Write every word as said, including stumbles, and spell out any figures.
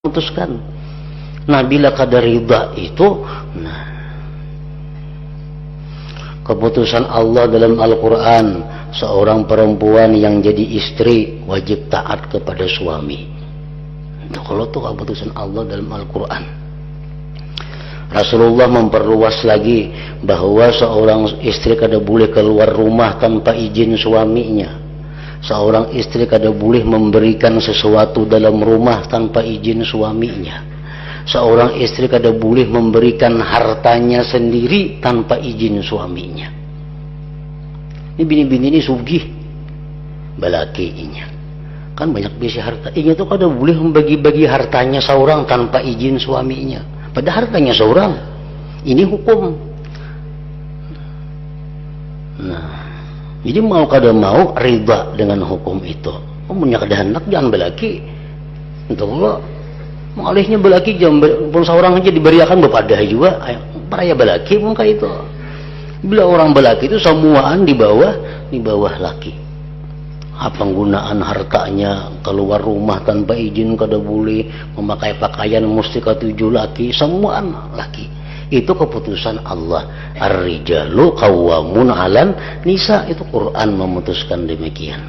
memutuskan. Nah, bila kada ridha itu, nah, keputusan Allah dalam Al-Quran, seorang perempuan yang jadi istri wajib taat kepada suami. Itu kalau tuh keputusan Allah dalam Al-Quran. Rasulullah memperluas lagi bahwa seorang istri kada boleh keluar rumah tanpa izin suaminya. Seorang istri kada boleh memberikan sesuatu dalam rumah tanpa izin suaminya. Seorang istri kada boleh memberikan hartanya sendiri tanpa izin suaminya. Ini bini-bini ini sugih, balaki inya. Kan banyak bisi harta. Inya tuh kada boleh membagi-bagi hartanya seorang tanpa izin suaminya. Padahal hartanya seorang. Ini hukum. Nah, jadi mau kada mau ridha dengan hukum itu. Amunnya kada hendak, jangan balaki. Itu lo mengalihnya balaki, jam pun seorang aja diberiakan bepadah juga. Ayo, paraya balaki pun kayak itu. Bila orang balaki itu semuaan di bawah, di bawah laki. Apa gunaan hartanya, keluar rumah tanpa izin kada boleh, memakai pakaian mesti katuju laki, semuaan laki. Itu keputusan Allah. Ar-rijalu qawwamun 'alan nisa, itu Quran memutuskan demikian.